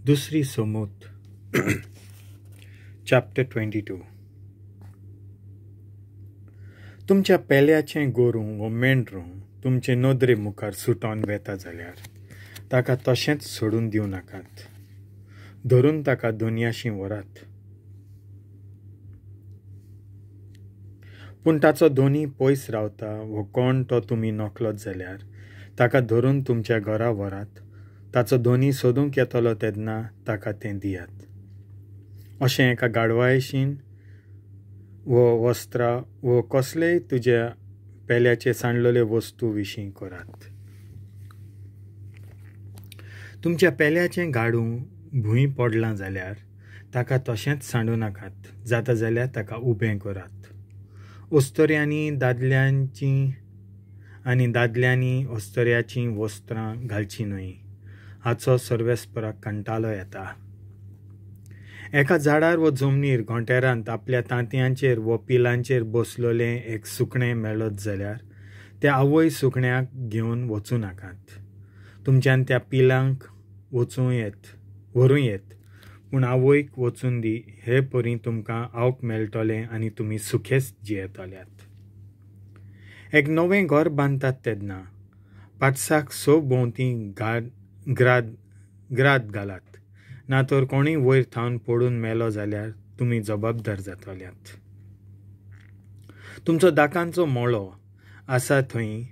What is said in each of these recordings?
दुसरी सोमूत चॅप्टर 22. तुमच्या पेल्याचें गोरूं वो मेंढरूं तुमचे नदरे मुखार सुटोन वेता जाल्यार ताका तशेंच सोडून दिवं नाकात, धरून ताका दोनयाशी व्हरात. पूण ताचो दोनी पयस रावता वो कोण तो तुमी नकलत जाल्यार ताका धरून तुमच्या घरा व्हरात. ताचो दोनी सोदूंक येतलो तेन्ना ताका तें दियात. अशें एका गाडवायशीन वो वस्त्रां वो कसलेय तुज्या पेल्याचे सांडलेले वस्तू विशीं करात. तुमच्या पेल्याचें गाडूं भूंय पडलां जाल्यार ताका तशेंच सांडूं नाकात, जाता जाल्यार ताका उबें करात. अस्तोऱ्यांनी दादल्यांची आनी दादल्यांनी अस्तोऱ्याचीं वस्त्रां घालचीं न्हय, हाचो सर्वेस्पराक कंटाळो येता. एका झाडार वो जमनीर घोंटेरांत आपल्या तांतयांचेर वो पिलांचेर बसलेलें एक सुकणें मेळत जाल्यार त्या आवय सुकण्याक घेवन वचूं नाकात. तुमच्यान त्या पिलांक वचूं येत व्हरूं येत, पूण आवयक वचून दी. हे परी तुमकां आवक मेळटलें आनी तुमी सुखेच जियेतल्यात. एक नवें घर बांदतात तेन्ना पाटसाक स भोंवती ग्राद घालात, ना तर कोणूय वयर थावन पडून मेलो जाल्यार तुमी जबाबदार जातल्यात. तुमचो दाकांचो मळो आसा थंय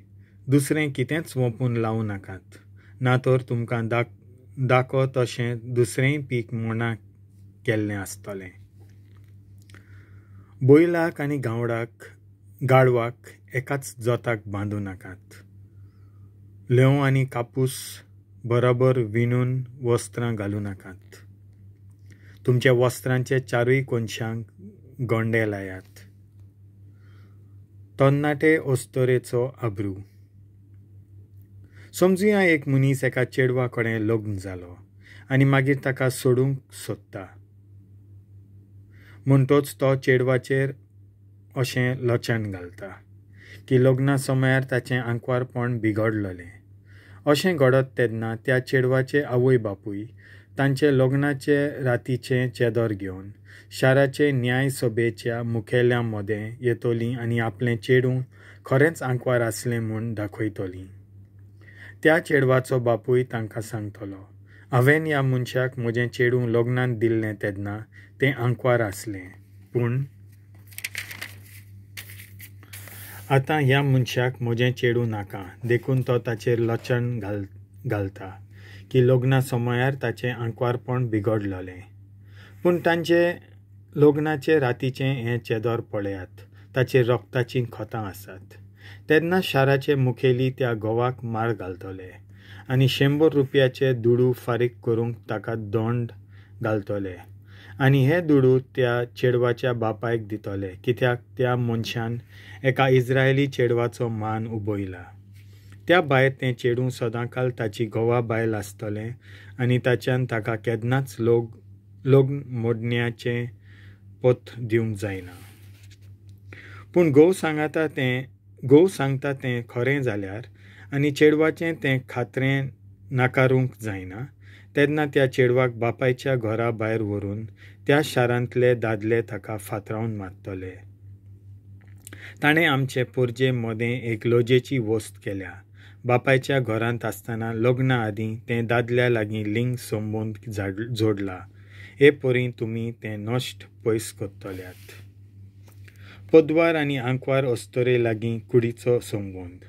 दुसरें कितेंच वोंपून लावं नाकात, ना तर तुमकां दाको तशें दुसरेंय पीक मोणाक केल्लें आसतलें. बैलाक आनी गाडवाक एकाच जोताक बांदूं नाकात. लेंव आनी कापूस बराबर विणून वस्त्रां घालूं नाकात. तुमच्या वस्त्रांचे चारूय कोनशांक गोंडे लायात. तरणाटे अस्तोरेचो आब्रू. समजुया एक मनीस एका चेडवा कडेन लग्न जालो आनी मागीर ताका सोडूंक सोदता. म्हणटोच तो चेडवाचेर अशें लचण घालता की लग्ना समयार ताचें आंकवारपण बिगडलेलें. अशें घडत तेन्ना त्या चेडवाचे आवय बापूय तांचे लग्नाचे रातीचें चेदर घेवन शाराचे न्यायसभेच्या मुखेल्या मदें येतलीं आनी आपलें चेडूं खरेंच आंकवार आसलें म्हूण दाखयतलीं. त्या चेडवाचो बापूय तांकां सांगतलो, हांवें ह्या मनशाक म्हजें चेडूं लग्नांत दिल्लें तेन्ना तें आंकवार आसलें, पूण आतां ह्या मनशाक म्हजें चेडूं नाका, देखून तो ताचेर लचण घालता की लग्ना समयार ताचें आंकवारपण बिगडलेलें. पूण तांचे लग्नाचे रातीचें हें चेदर पळयात, ताचेर रक्ताचीं खतां आसात. तेन्ना शाराचे मुखेली त्या घोवाक मार घालतले आनी 100 रुपयाचे दुडू फारीक करूंक ताका दंड घालतले आनी हे दुडू त्या चेडवाच्या बापायक दितले, कित्याक त्या मनशान एका इस्रायली चेडवाचो मान उबयला. त्या भायर तें चेडूं सदांकाल ताची घोवा बायल आसतलें आनी ताच्यान ताका केन्नाच लग्न मोडण्याचें पत्र दिवंक जायना. पूण घोव सांगता तें खरें जाल्यार आनी चेडवाचें तें खात्रें नाकारूंक जायना, तेन्ना त्या चेडवाक बापायच्या घरा भायर व्हरून त्या शारांतले दादले ताका फातरावन मारतले. ताणें आमचे पोरजे मदें एक लजेची वस्त केल्या. बापायच्या घरांत आसतना लग्ना आदीं तें दादल्या लागीं लिंग संबंद जोडला. हे परी तुमी तें नश्ट पयस करतल्यात. पदवार आनी आंकवार अस्तोरे लागीं कुडीचो संबंद.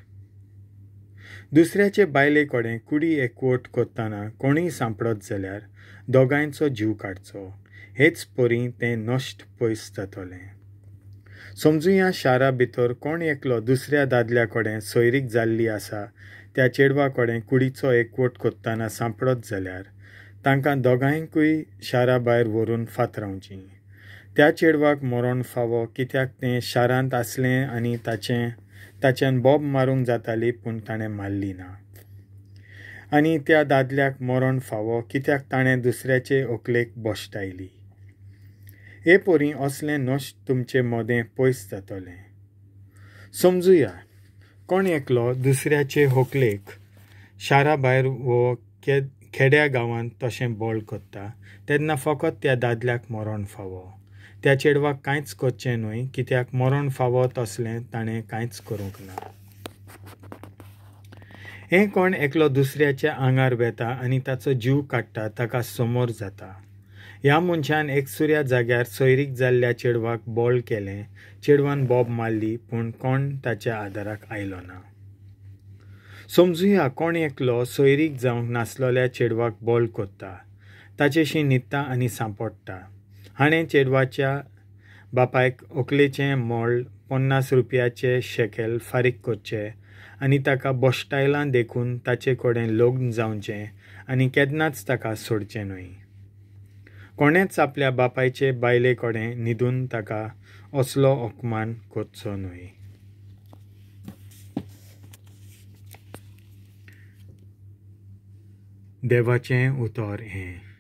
दुसऱ्याचे बायले कडेन कुडी एकवट करतना कोणूय सांपडत जाल्यार दोगांयचो जीव काडचो. हेच परी तें नश्ट पयस जातलें. समजुया शारा भितर कोण एकलो दुसऱ्या दादल्या कडेन सोयरीक जाल्ली आसा त्या चेडवा कडेन कुडीचो एकवट करतना सांपडत जाल्यार तांकां दोगांयकूय शारा भायर व्हरून फातरावचीं. त्या चेडवाक मरण फावो, कित्याक तें शारांत आसलें आनी ताच्यान बोब मारूंक जाताली, पूण ताणें मारली ना. आनी त्या दादल्याक मरण फावो, कित्याक ताणें दुसऱ्याचे होकलेक भश्टायली. हे परी असलें नश्ट तुमचे मदें पयस जातलें. समजुया कोण एकलो दुसऱ्याचे होकलेक शारा भायर वो खेड्या गांवांत तशें बळ करता तेन्ना फकत त्या दादल्याक मरण फावो, त्या चेडवाक कांयच करचें न्हय, कित्याक मरण फावो तसलें ताणें कांयच करूंक ना. हें कोण एकलो दुसऱ्याच्या आंगार वेता आनी ताचो जीव काडटा ताका समोर जाता. ह्या मनशान एकसुऱ्या जाग्यार सोयरीक जाल्ल्या चेडवाक बळ केलें, चेडवान बोब मारली, पूण कोण ताच्या आदाराक आयलो ना. समजुया कोण एकलो सोयरीक जावंक नासलेल्या चेडवाक बळ करता, ताचेशी न्हिदता आनी सांपडटा. हाणें चेडवाच्या बापायक व्हंकलेचें मोल 50 रुपयाचे शेकेल फारीक करचे आनी ताका बोश्टायलां देखून ताचे कडेन लग्न जावचें आनी केन्नाच ताका सोडचें न्हय. कोणेंच आपल्या बापायचे बायले कडेन न्हिदून ताका असलो अपमान करचो न्हय. देवाचें उतर हें.